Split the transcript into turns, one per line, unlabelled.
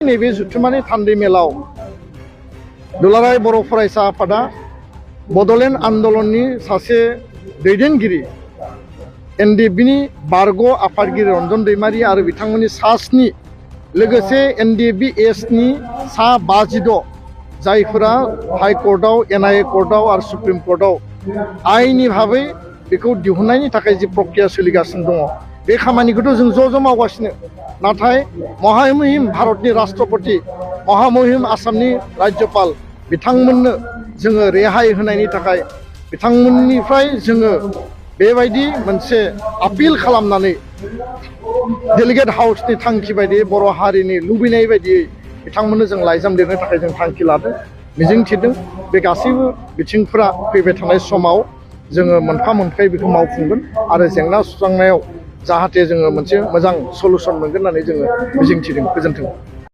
नैबे जुथुमानि थान्दै मेलाव दुलाराय बर' फरायसा आफादा बड'लेण्ड आन्दलननि सासे दैदेनगिरि एनडिएफबिनि बारग' आफादगिरि रन्जन दैमारि आरो बिथांमोननि सा 7 लोगोसे एनडिएफबि एसनि सा 56 जायफोरा हाइकर्टआव एनआइए कर्टआव आरो सुप्रिम कर्टआव आइननि भाबै बेखौ दिहुननायनि थाखाय जि प्रक्रिया सोलिगासिनो दङ बे खामानिखौथ' जों ज' मावगासिनो नाथाय महामहिम भारतनि राष्ट्रपति महामहिम आसामनि राज्यपाल बिथांमोननो जोङो रेहाय होनायनि थाखाय बिथांमोननिफ्राय जोङो बेबायदि मोनसे आपिल खालामनानै डेलिगेट हाउसनि थांखि बायदियै बर' हारिनि लुबैनाय बायदियै बिथांमोननो जों लाइजाम लिरनो थाखाय जों थांखि लादों मिजिंथिदों बे गासैबो बिथिंफोरा फैबाय थानाय समाव जोङो मोनफा मोनफायै बेखौ मावफुंगोन आरो जेंना सुस्रांनायाव जाहाथे जोङो मोनसे मोजां सलुसन मोनगोन होननानै जोङो मिजिंथिदों। गोजोन्थों।